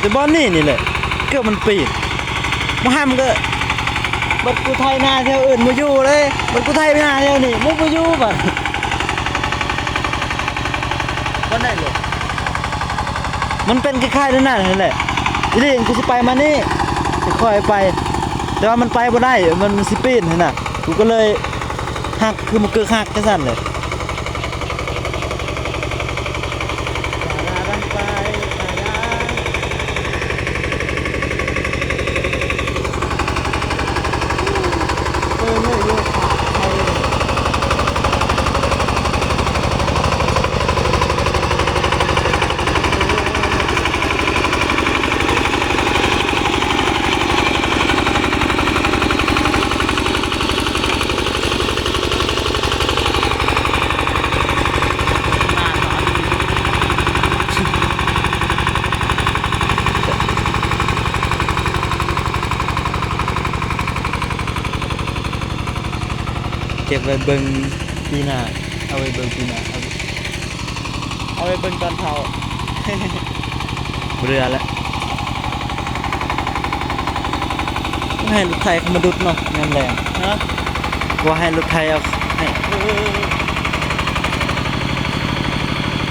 ແຕ່ບ່ອນນີ້ນີ້ແຫຼະ ເກືອບມັນປີນ. ບໍ່ໃຫ້ມັນກໍ ບັດກູໄຖນາແຖວອື່ນບໍ່ຢູ່ເລີຍ ບັດກູໄຖນາແຖວນີ້ມັນບໍ່ຢູ່ບັດ. ບໍ່ໄດ້ເລີຍ ມັນເປັນຄ້າຍໆນັ້ນແຫຼະ. ອີ່ຫຼີ ຄືຊິໄປມານີ້ ຄ່ອຍໄປ ແຕ່ວ່າມັນໄປບໍ່ໄດ້ ມັນ ມັນຊິປີນຫັ້ນນະ. ກູກໍເລີຍຫັກ ຄືມັນເກີກຫັກຈັ່ງຊັ້ນເລີຍ. ເກັບໄວ້ເບິ່ງປີໜ້າ ເອົາໄວ້ເບິ່ງປີໜ້າ ເອົາໄວ້ ເອົາໄວ້ເບິ່ງຕອນເຖົ້າ. ບໍ່ເຫຼືອແລ້ວ ໃຫ້ລົດໄຖເຂົາມາດຸດເນາະ ຍາມແລງ. ຮະ? ວ່າໃຫ້ລົດໄຖເອົາ ໃຫ້ ເອີ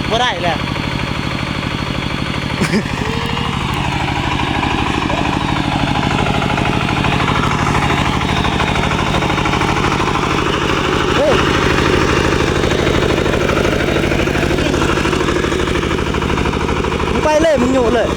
ບໍ່ໄດ້ແຫຼະ. ເຮີ້ຍ ມຶງໄປເລີຍ ມຶງໂຍະເລີຍ.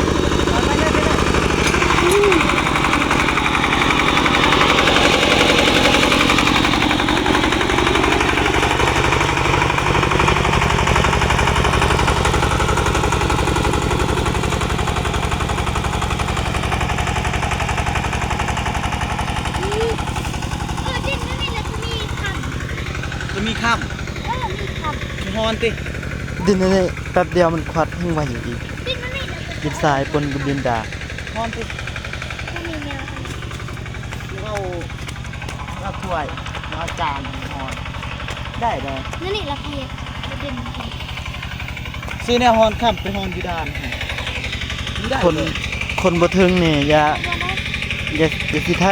ເອີ ດິນອັນນີ້ລະຈະມີຄຳ ຈະມີຄຳ ເອີ ມີຄຳ ຮ້ອນຕິ ດິນອັນນີ້ແປັບດຽວມັນຄວັດແຮງໄວອີກ ດິນອັນນີ້ລະຈະ ດິນຊາຍປົນກັບດິນດາ ຮ້ອນຕິ ບໍ່ມີແນວ ເຮົາ ເອົາຖ້ວຍ ເອົາຈານໃຫ້ຮ້ອນ ໄດ້ເດີ ແນວນີ້ລະເຮັດບໍ່ເດັ່ນ ຊື້ແນວຮ້ອນຄຳໄປຮ້ອນຢູ່ດ່ານ ຄົນ ຄົນບໍ່ເຖິງນີ້ຢ່າ ຢ່າ ຢ່າຊິໄຖ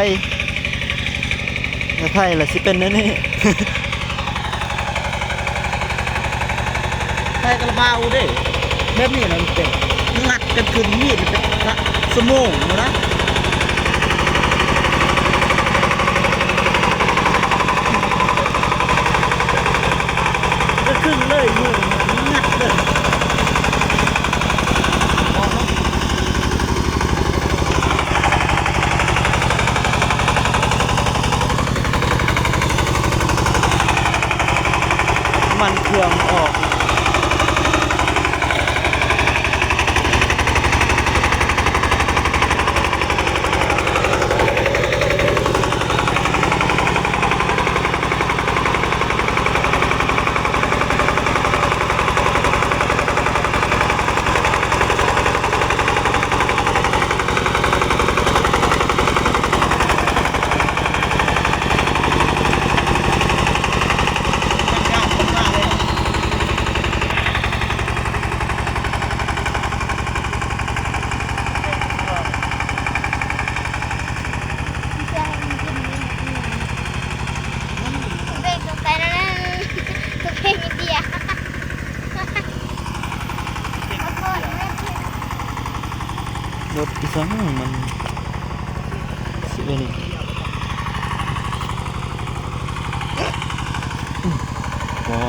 ຖ້າໄຖລະຊິເປັນແນວນີ້. ໃຜກະລະບາວເດ້ ແບບນີ້ນະ ມັນເປັນ ງັດກັນຂຶ້ນມີດເປັນຊົ່ວໂມງພຸ້ນນະ ກະຂຶ້ນເລີຍ ມືມັນງັດເລີຍ. ນ້ຳມັນເຄື່ອງອອກ. ລົດອີ່ສັງມັນຊິເປັນ ບໍ່